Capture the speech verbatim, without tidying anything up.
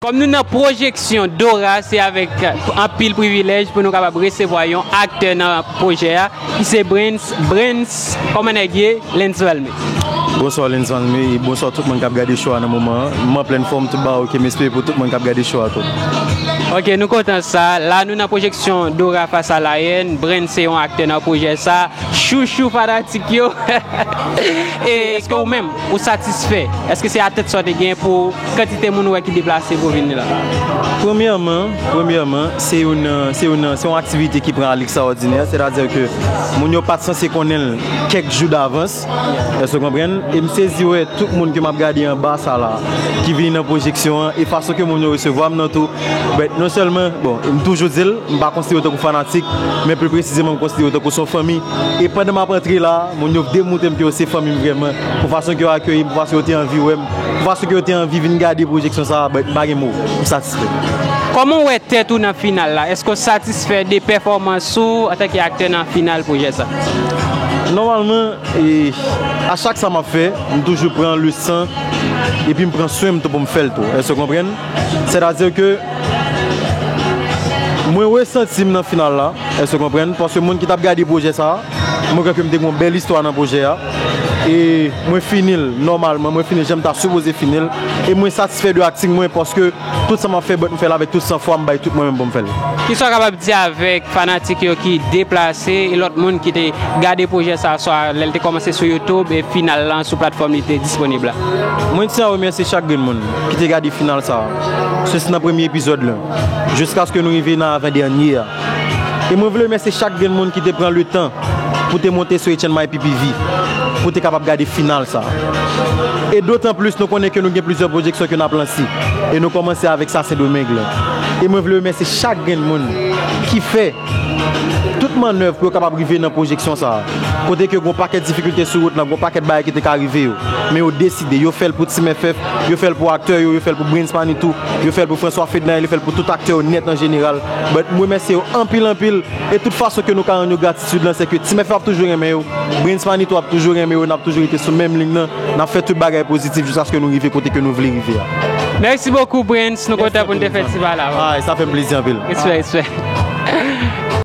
Kòm nou nan pwojeksyon Dora, se avèk anpil privilèj pou nou kapab resevwa yon aktè nan pwojè a, ki se Brens, Brens, kòman nèg ye? Lens Valme. Bonswa Lens Valme, e bonswa tout moun k ap gade show a nan moman an. M an plèn fòm, tout bagay oke, m espere pou tout moun k ap gade show a tou. Ok, nou kontan sa. La, nou nan pwojeksyon Dora Fas a Layèn. Brens se yon aktè nan pwojè sa. Chouchou fanatik yo. E èske ou menm, ou satisfè? Èske se atèt sa w te gen pou kantite moun ou wè ki deplase pou vin la? Premyèman, premyèman, se yon, se yon, se yon aktivite ki pran a lekstraòdinè, sètadi ke moun yo pa t sanse konnen l kèk jou davans. Èske w konprann? E m sezi wè tout moun ke m ap gade anba sa la, ki vini nan pwojeksyon an, e fason ke moun yo resevwa m nan tou. But non sèlman, bon, m toujou di l, m pa konsidere yo tankou fanatik, men pli presizeman, m konsidere yo tankou se yon fanmi. E pandan m ap antre la, moun yo demontre m ke yo se fanmi m vrèman, pou fason ke yo akeyi m, pou fason yo te anvi wè m, pou fason ke yo te anvi vin gade pwojeksyon sa a, but m pa gen mo, m satisfè. Kòman w wè tèt ou nan final la? Èske w satisfè de pèfòmans ou antanke aktè nan final pwojè sa? Nòmalman, e, a chak sa m ap fè, m toujou pran leson, epi m pran swen m tou pou m fè l tou. Èske w konprann? Sètadi ke mwen resanti m nan final la, èske w konprann? Paske moun ki t ap gade pwojè sa a, mwen kwè ke m te gen yon bèl istwa nan pwojè a. E mwen fini l nòmalman, mwen fini l jan m ta sipoze fini l. E mwen satisfè de akting mwen paske tout sa m ap fè, but m fè l avèk tout sanfwa, m bay tout mwen menm pou m fè l. Kisa w kapab di avèk fanatik yo ki deplase e lòt moun ki te gade pwojè sa a, swa lè l te kòmanse sou YouTube e final lan sou platfòm li te disponib la? Mwen tyen a remèsye chak grenn moun ki te gade final sa a, soti nan premye epizòd lan, jiskaske nou rive nan avandènye a. E mwen vle remèsye chak grenn moun ki te pran letan pou te monte sou H N My P P V, pou te kapab gade final sa a. E dotan plis, nou konnen ke nou gen plizyè pwojeksyon ke n ap lanse. E nou kòmanse avèk sa Sendomeng lan. E mwen vle remèsye chak grenn moun ki fè tout mannèv pou yo kapab rive nan pwojeksyon sa a. Kote ke gon pakèt difikilte sou wout lan, gon pakèt bagay ki te ka rive yo. Men yo deside, yo fè l pou Team F F, yo fè l pou aktè yo, yo fè l pou Brens Manitou, yo fè l pou François Ferdinand, yo fè l pou tout aktè yo nèt an jeneral. But m remèsye yo anpil, anpil. E tout fason ke nou ka rann yo gratitid lan, se ke Team F F ap toujou renmen yo, Brens Manitou ap toujou renmen yo, n ap toujou rete sou menm liy nan, n ap fè tout bagay pozitif jiskaske nou rive kote ke nou vle rive a. Mèsi bokou, Brens. Nou kontan pou n te fè ti pale avè w. Ah, sa fè m plezi anpil. Respè, respè.